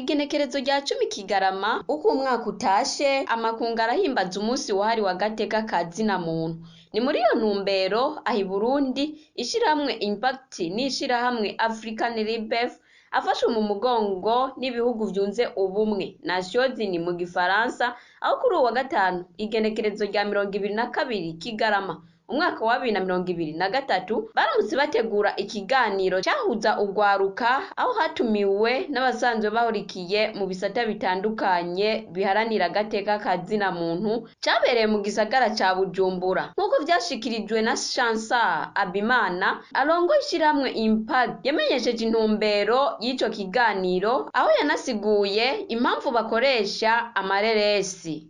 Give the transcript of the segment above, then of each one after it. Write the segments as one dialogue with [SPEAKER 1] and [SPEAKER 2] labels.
[SPEAKER 1] Igenekerezo rya 10 Kigarama, uko umwaka utashe, amakungu arahimbaza umunsi wahariwe agateka ka zina muntu. Ni muri iyo ntumbero aha i Burundi ishirahamwe Impact n'ishirahamwe African Rebirth afashwe mu mugongo n'ibihugu vyunze ubumwe, Nations Unies mu gifaransa, aho kuri uwu wa gatanu igenekerezo rya 22 Kigarama umwaka wa 2023 baramutse bategura ikiganiro cahuza urwaruka, aho hatumiwe n'abasanzwe bahurikiye mu bisata bitandukanye biharanira agateka ka zina muntu, cabereye mu gisagara ca Bujumbura. Nk'uko vyashikirijwe na Chancel Abimana arongoye ishirahamwe Impact, yamenyesheje intumbero y'ico kiganiro, aho yanasiguye impamvu bakoresha amareresi.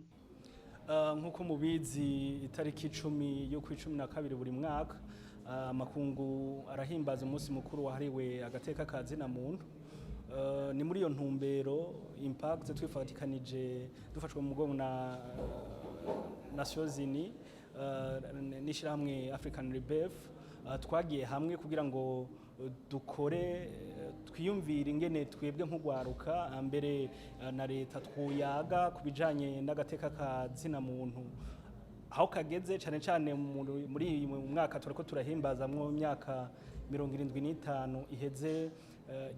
[SPEAKER 2] Nk'uko mubizi, itariki 10 yo ku 12 buri mwaka, amakungu arahimbaza umunsi mukuru wahariwe agateka ka zina muntu. Ni muri iyo ntumbero Impact twifatikanije, dufashwe mu mugongo na Nations Unies n'ishirahamwe African Rebirth, twagiye hamwe kugira ngo dukore, twiyumvire ingene twebwe nk'urwaruka mbere na leta twuyaga ku bijanye n'agateka ka zina muntu aho kageze, cane cane muri uyu mwaka turiko turahimbazamwo imyaka 75 iheze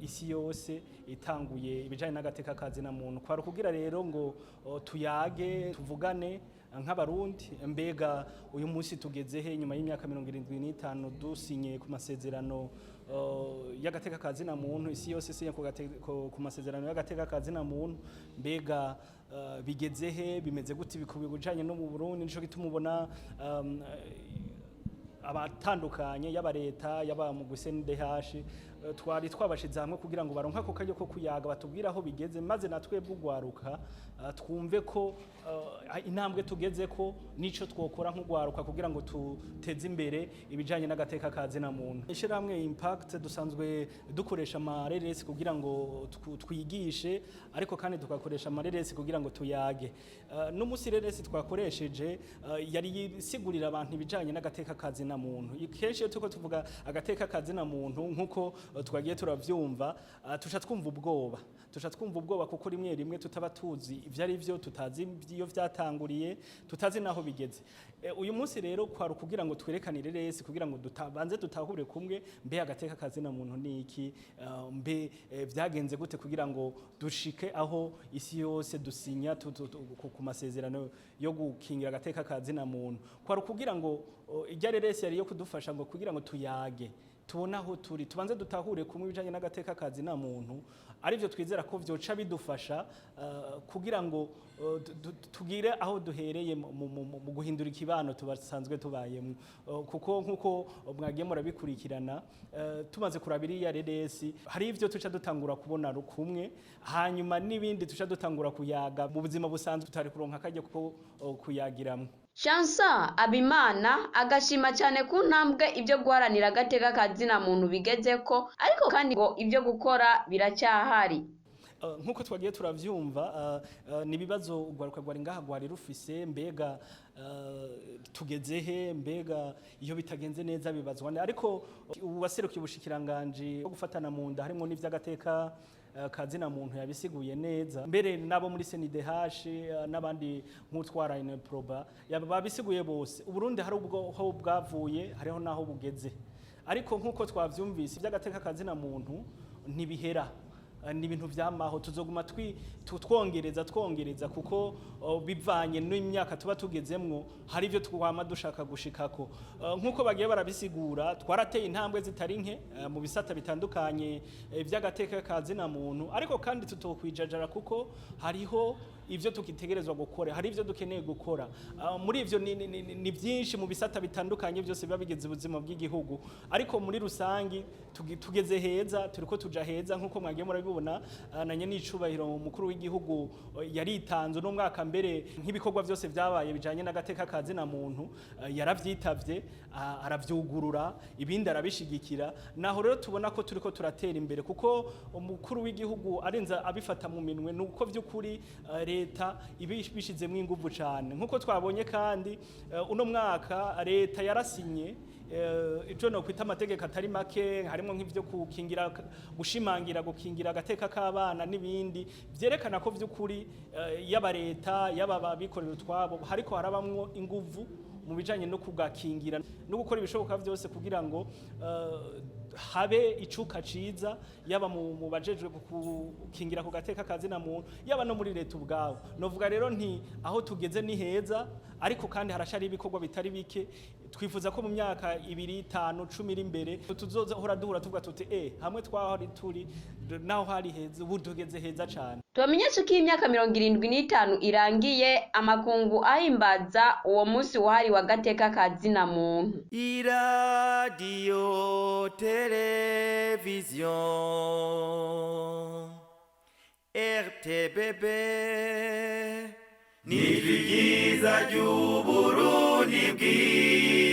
[SPEAKER 2] isi yose itanguye ibijanye n'agateka ka zina muntu. Kwari kugira rero ngo tuyage, tuvugane nk'Abarundi: mbega uyu munsi tugeze he nyuma y'imyaka 75 dusinye ku masezerano y'agateka ka zina muntu, isi yose isinye ku masezerano y'agateka ka zina muntu? Mbega bigeze he, bimeze gute bijanye no mu Burundi? Nico gituma ubona abatandukanye, yaba leta, yaba mu CNDH, twari twabashize hamwe kugira ngo baronke ako karyo ko kuyaga, batubwire aho bigeze, maze na twebwe urwaruka twumve ko intambwe tugeze ko nico twokora nk'urwaruka kugira ngo tuteze imbere ibijanye n'agateka ka zina muntu. Ishirahamwe Impact dusanzwe dukoresha amareresi kugira ngo twigishe, ariko kandi tugakoresha amareresi kugira ngo tuyage. N'umunsi reresi twakoresheje yari isigurira abantu ibijanye n'agateka ka zina muntu. Kenshi iyo turiko tuvuga agateka ka zina muntu, nk'uko twagiye turavyumva, tuca twumva ubwoba, tuca twumva ubwoba kuko rimwe rimwe tutaba tuzi ivyo ari vyo, tutazi iyo vyatanguriye, tutazi naho bigeze. Uyu munsi rero kwari kugira ngo twerekane ireresi kugira ngo banze dutahure kumwe: mbe agateka ka zina muntu ni iki? Mbe vyagenze gute kugira ngo dushike aho isi yose dusinya ku masezerano yo gukingira agateka ka zina muntu? Kwari kugira ngo irya reresi yari yo kudufasha ngo kugira ngo tuyage, tubone aho turi, tubanze dutahure kumwe ibijanye n'agateka ka zina muntu, arivyo twizera ko vyoca bidufasha kugira ngo tugire aho duhereye mu guhindura ikibano tubasanzwe tubayemwo. Kuko nkuko mwagiye murabikurikirana, tumaze kuraba iriya reresi, hari ivyo tuca dutangura kubona kumwe, hanyuma n'ibindi tuca dutangura kuyaga mu buzima busanzwe tutari kuronka akaryo ko kuyagiramwo.
[SPEAKER 1] Chancel Abimana agashima cyane ku ntambwe ibyo guharanira agateka ka zina muntu bigezeko, ariko kandi ngo ibyo gukora biracyahari.
[SPEAKER 2] Nkuko twagiye turavyumva, ni ibibazo urwaruka rwari ngaha rwari rufise: mbega tugeze he? Mbega iyo bitagenze neza bibazwa nde? Ariko uwaserukiye ubushikiranganji bwo gufatana mu nda harimo n'ivy'agateka ka zina muntu yabisiguye neza, mbere nabo muri CNDH n'abandi nk'utwara Unaproba babisiguye bose. Uburundi hari ubwo aho bwavuye, hariho naho bugeze, ariko nkuko twavyumvise, ivy'agateka ka zina muntu ntibihera. Ni ibintu vyamaho, tuzoguma twongereza, twongereza, kuko bivanye n'imyaka tuba tugezemwo hari ivyo twama dushaka gushikako. Nkuko bagiye barabisigura, twarateye intambwe zitari nke mu bisata bitandukanye vy'agateka ka zina muntu, ariko kandi tutokwijajara kuko hariho ivyo tukitegerezwa gukora, hari ivyo dukeneye gukora. Muri ivyo ni byinshi mu bisata bitandukanye byose biba bigeze ubuzima bw'igihugu, ariko muri rusangi tugeze heza, turiko tuja heza nkuko mwagiye murabibona. Na nyenicubahiro umukuru w'igihugu yaritanze uno mwaka mbere nk'ibikorwa byose vyabaye bijanye n'agateka ka zina muntu, yaravyitavye, aravyugurura, ibindi arabishigikira. Naho rero tubona ko turiko turatera imbere, kuko umukuru w'igihugu arinza abifata mu minwe, nuko vy'ukuri leta leta ibishizemwo inguvu cane. Nkuko twabonye kandi, uno mwaka leta yarasinye ico no kwita amategeko atari make, harimo nk'ivyo gukingira, gushimangira gukingira agateka k'abana n'ibindi, vyerekana ko vy'ukuri yaba leta, yaba abikorera utwabo, hariko harabamwo inguvu mu bijanye no kugakingira no gukora ibishoboka vyose kugira ngo habe icuka ciza, yaba mu bajejwe gukingira ku gateka kazina muntu, yaba no muri leta ubwabo. Novuga rero nti aho tugeze ni heza, ariko kandi harashari ibikorwa bitari bike. Twifuza ko mu myaka 2, 5, 10 iri imbere tuzohora duhura tuvuga tuti hamwe twahori turi naho hari heza, ubu tugeze heza cane.
[SPEAKER 1] Tubamenyeshe ko imyaka 75 irangiye amakungu ahimbaza uwo munsi wahariwe agateka ka zina muntu.
[SPEAKER 3] Iradiyo televiziyo RTBB ni ryiza ry'Uburundi bwiza.